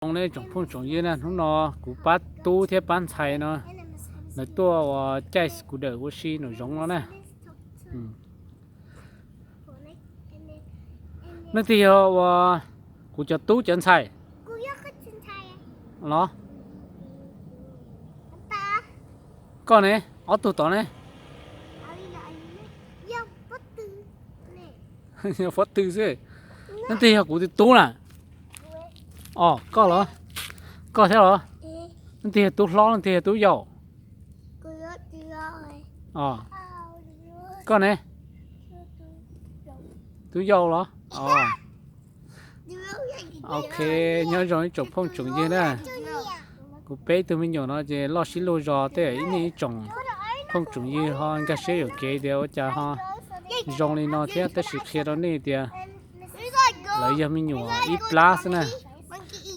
Zoo nej tsoom phooj tsoom ywg na, hnub no kuv pab tub thiab pab ntxhais no lawv tuaj ua caij scooter ua si nraum zoov no na. Nej twg yog ua kuv cov tub cov ntxhais los? Koj ne, ob tug tod ne? Yog pob tw xwb. Nej twg yog kuv tus tub na? Os, koj los? Koj thiab los? Nej twg yog tub hlob, nej twg yog tub yau? Os, koj ne? Tub yau los? Os. Ok, nyob zoo ib tsoom phooj tsoom ywg na. Kuv peb tug me nyuam no ces loj sib luag zog tej, ib niag ib tsoom phooj tsoom ywg ho nkag siab yuam kev tias ua cas ho zoo li no thiab, tab sis qhia rau nej tias lawv yog me nyuam ib plab xwb na,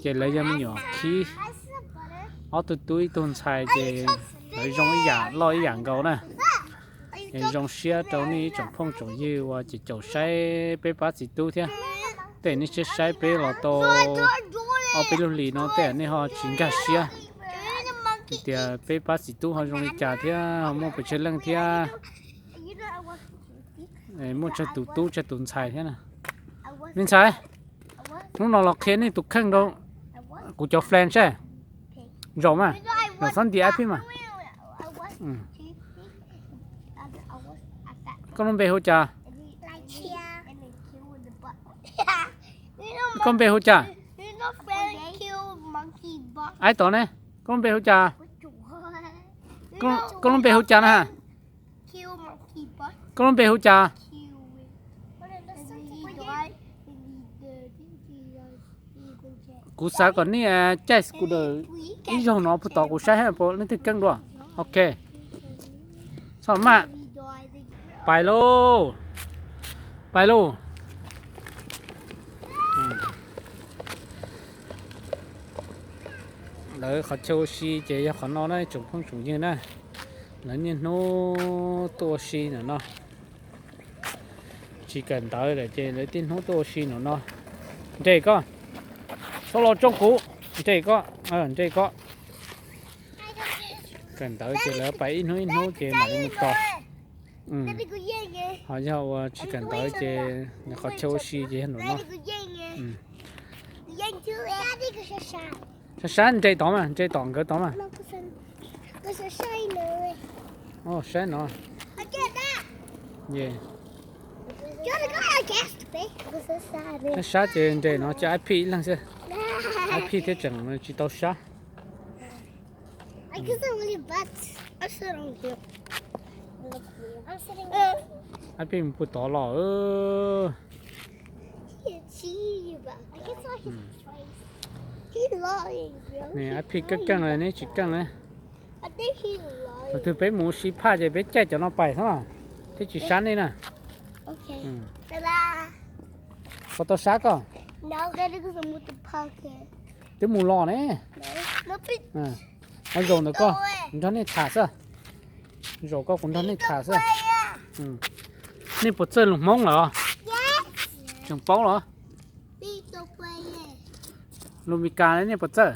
ces lawv yog me nyuam khib. Ob tug tub ib tug ntxhais ces lawv zoo ib yam loj ib yam nkaus na. Es zoo siab rau nej ib tsoom phooj tsoom ywg uas ces caum saib peb pab txiv tub thiab. Tej nej saib saib peb los tau ob peb lub hlis no tej nej ho tsis nkag siab tias peb pab txiv tub ho zoo li cas thiab ho muaj pes tsawg leej thiab. Muaj tsawg tus tub tsawg tus ntxhais thiab na. Me ntxhais, hnub no los qhia nej tus kheej rau kuv cov friend seb. Zaum mas, zaum xob nti ib pliag mas. Koj lub npe hu cas? Koj npe hu cas? Aib tod ne, koj lub npe hu cas? Koj lub npe hu cas na? Koj lub npe hu cas? Kuv xav kom nej caij scooter ib zaug no puag tod kuv saib hab puas leej twg keej dua. Ok, txhob maj, pais lauj, pais lauj. Lawv qhov chaw ua si ces yog qhov no na tsoom phooj tsoom ywg na. Lawv niaj hnub tuaj ua si ntawm no. Tsis kawm ntawv lawm ces lawv niaj hnub tuaj ua si ntawm no. Nres koj, txhob los tsoob kuv. Nres koj, nres koj. Kawm ntawv ces lawv pais ib hnub ib hnub ces mam li mus tos. Ho yog uas tsis kawm ntawv ces nws qhov chaw ua si ces yog ntawm no. Sab sab nres tod mas, nres tom nkawd tod mas. Saib no. Sab sab ces nres no ces ib phij ib leeg xwb. Ib phij thiab tseem tsis tau sab. Ib phij mus puag tod los. Ib phij keej keej neb tsis keej na. Thaum twg peb mus ua si phaj ces peb caij cov no pais xwb, thiab tsis sab nej na. Puas tau sab koj? Twb mus los ne. Ho zaum ntawm koj, kuv nrog nej tham xwb. Zaum koj kuv nrog nej tham xwb. Nej puas txawj lus Hmoob lawm? Tseem paub los? Lus Mes Kas nej puas txawj?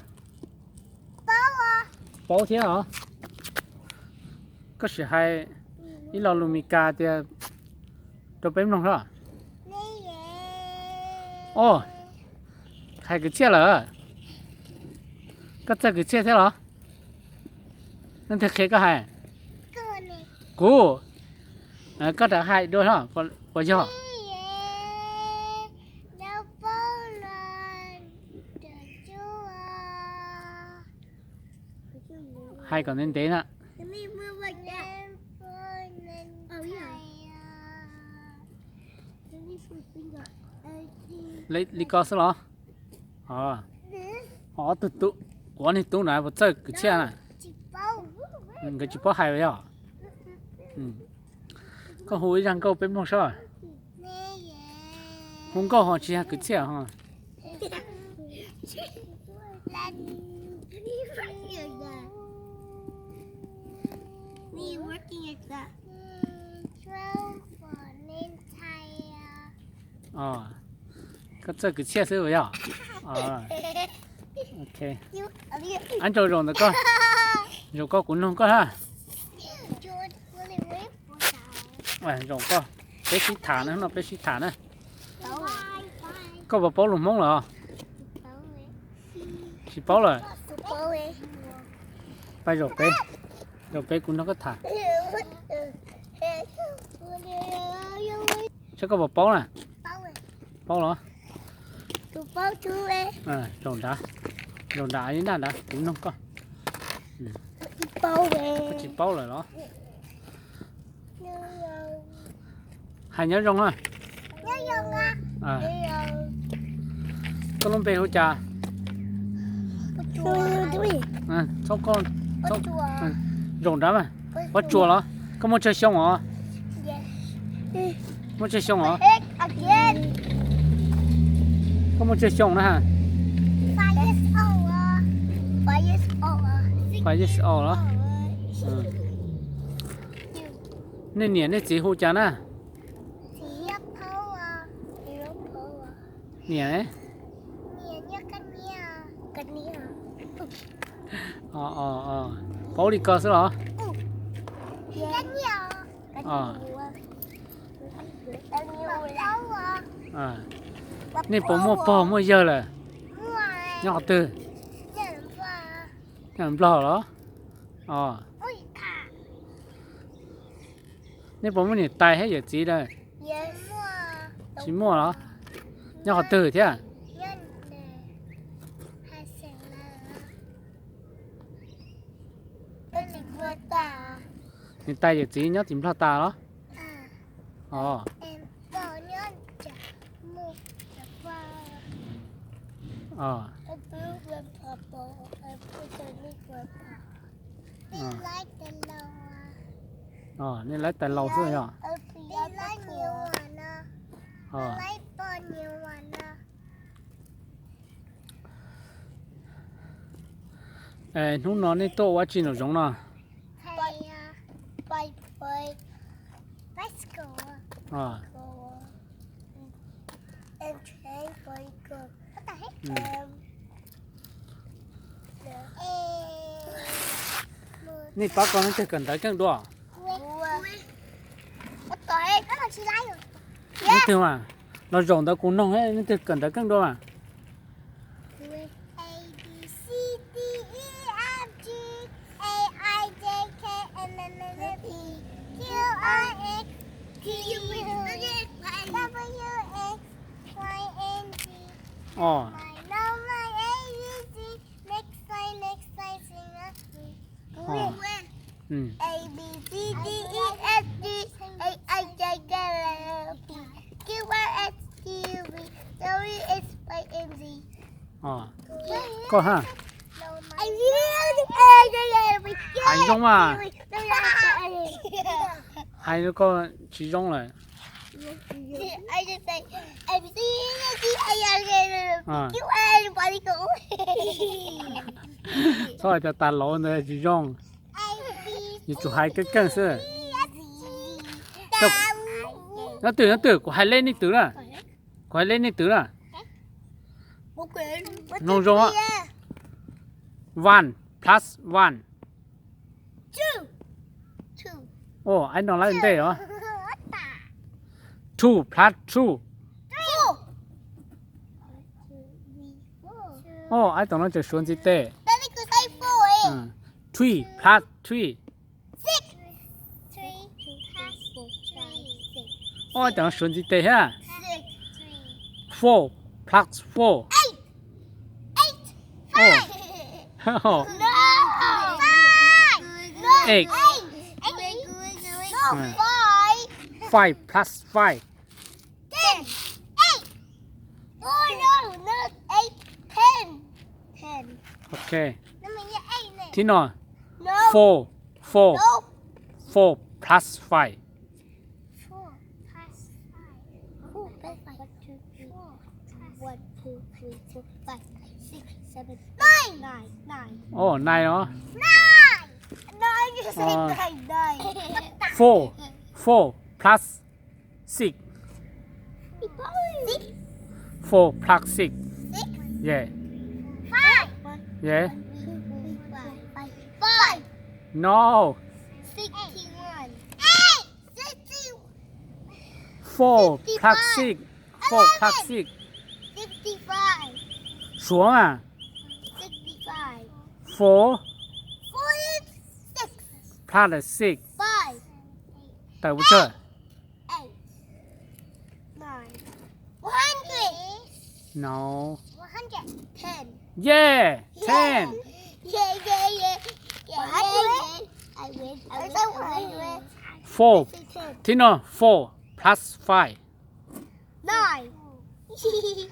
Paub thiab os. Koj sim hais ib lo lus Mes Kas tias rau peb mloog os. Os, hais kwv txhiaj lawm. Koj txawj kwv txhiaj thiab los? Leej twg qhia koj hais? Kuv. Koj rov hais dua os, puas yog? Hais kom ntev ntev na. Li ko xwb los? Ho ob tug tub, kuv ob niag tub na puas txawj kwv txhiaj na? Nkawd tsis paub hais yog? Koj hu ib zaj nkauj peb mloog saib. Hu nkauj ho tsis yog kwv txhiaj ho. Koj txawj kwv txhiaj xwb yog? Ok. Ab, zaum zaum ntawm koj. Zaum koj kuv noog koj ha. Zaum koj. Peb sib tham na, no peb sib tham na. Koj puas paub lus Hmoob lawm? Tsis paub lawm. Pab zaum peb, zaum peb kuv nrog koj tham. Saib koj puas paub na. Paub los? Zaum nrad, zaum nrad, nrad nrad kuv noog koj. Tsis paub lawm los? Hais nyob zoo na. Koj lub npe hu cas? Zaum nrad mas. Pob Tsuas los? Koj muaj tsawg xyoo os? Muaj tsawg xyoo os? Koj muaj tsawg xyoo na? Five years old los? Nej niam nej txiv hu cas na? Niam, paub li ko xwb los? Nej puas muaj pog muaj yawg lawm? Nyob qhov twg? Nyob Nplog los? Nej puas muaj niam tais thiab yawm txiv lawm? Tsis muaj los? Nyob qhov twg thiab? Niam tais yawm txiv nyob tim Nplog tas los? Nej lawv tais laus xwb yog? Hnub no nej tuaj ua dab tsi nraum zoov no? Nej pab koj leej twg kawm ntawv keej dua? Leej twg mas? Los zaum ntawd kuv noog, leej twg kawm ntawv keej dua mas? Koj ha. Hais zoo mas. Hais koj tsis zoo lawm. Txhob hais tias tas laus ntawd tsis zoo. Yuav tsum hais keej keej xwb. Nyob twg, nyob twg, kuv hais lej nej twg na. Kuv hais lej nej twg na. Mloog zoo. One plus one. Aib no lawm ntej os. Two plus two. Aib tom no tseem suav ntxiv tes. Three plus three. Aib tom no suav ntxiv tes thiab. Four plus four. Eight. Five plus five. Ok. Thib no. Four, four, four plus five. Ov, nine os. Four, four plus six. Four plus six. Yeah. Yeah. Five. No. Sixty-one. Eight. Sixty. Four plus six. Four plus six. Sixty-five. Suav mas. Sixty-five. Four. Forty-six. Plus six. Five. Tawm ua tsawg? Eight. Nine. One hundred. No. One hundred. Ten. Yeah, ten. Yeah, yeah, yeah. Yeah, yeah, yeah. I win, I win, I win. Four. Say ten. Thib no, four plus five. Nine.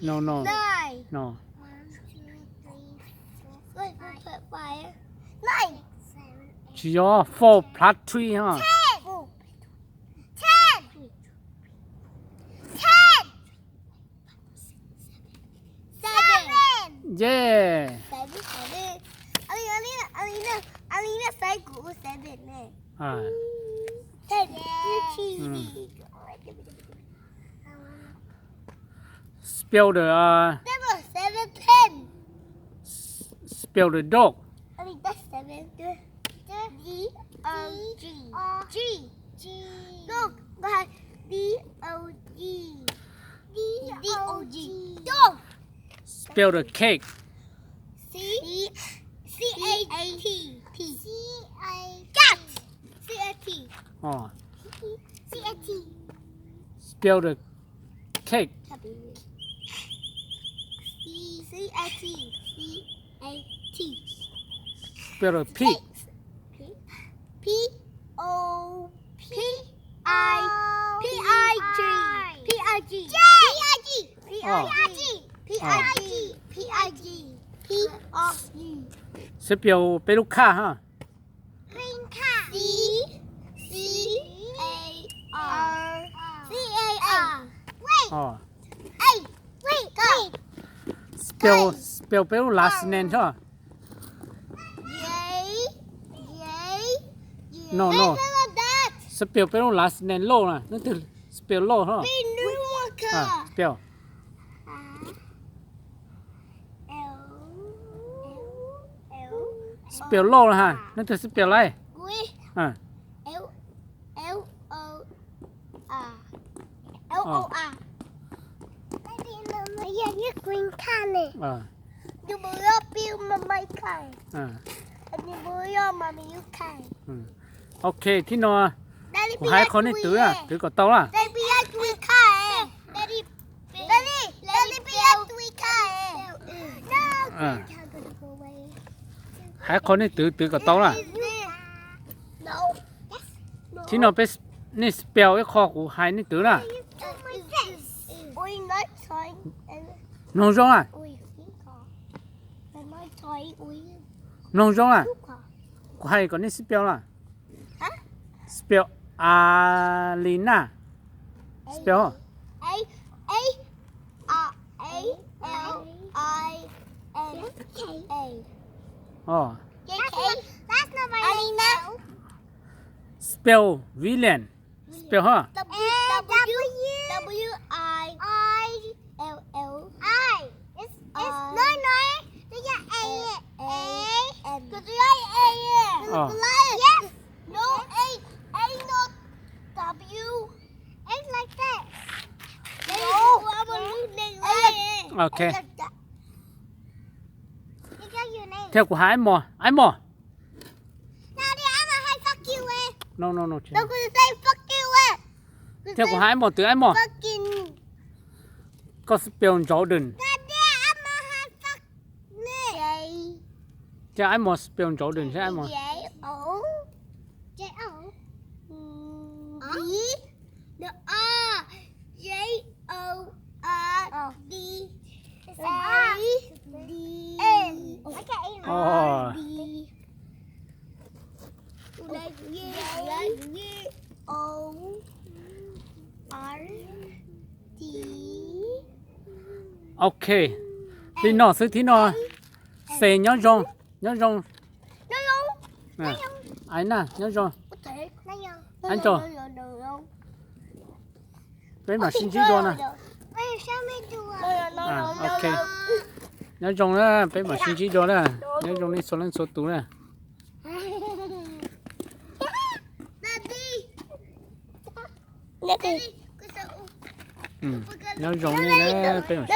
No, no. Nine. No. One, two, three, four, five. Wait, wait, wait, wait. Nine. Tsis yog, four plus three, ha. Ten. Ten. Ten. Seven. Yeah. Seven, seven. Alina, Alina, Alina, Alina, seven. Ah. Ten. Mm. Spell the, uh, spell the dog. Only that's seven. D O G. G. G. Dog. D O G. D O G. Dog. Spell the cake. C. C A T. T. C A T. Cat. C A T. Oh. C A T. Spell the cake. C A T. C A T. Spell the pig. P O P I P I G. P I G. P I G. P I G. P I G. P I G. P I G. Spell peb lub khaj ha. Green cat. C, C A R, C A R. Wait. Oh. Hey, wait, go. Spell, spell peb lub last name tso. J, J, J. No, no. Spell peb lub last name Lauj na. Neb twg spell Lauj tso. Spell. Spell Lauj na ha, neb twg spell Lauj? Ok, thib no kuv hais qhov nej twv, twv kom tau lawm. Hais qhov nej twv, twv kom tau lawm. Thib no peb, nej spell ib qho kuv hais nej twv na. Mloog zoo na. Mloog zoo na. Kuv hais kom nej spell na. Spell Alina. Spell. Spell villain. Spell ha. Ok. Thiab kuv hais Aib Mos, Aib Mos. No, no, no. Thiab kuv hais Aib Mos twv, Aib Mos. Koj spell Jordan. Thiab Aib Mos spell Jordan thiab Aib Mos. Ok, li no xwb thib no. Xes nyob zoo, nyob zoo. Aib na nyob zoo. Aib Ntsog, peb mam sib ntsib dua na. Ok. Nyob zoo na, peb mam sib ntsib dua na. Nyob zoo nej txhua leej txhua tus na. Nyob zoo nej na, peb mam sib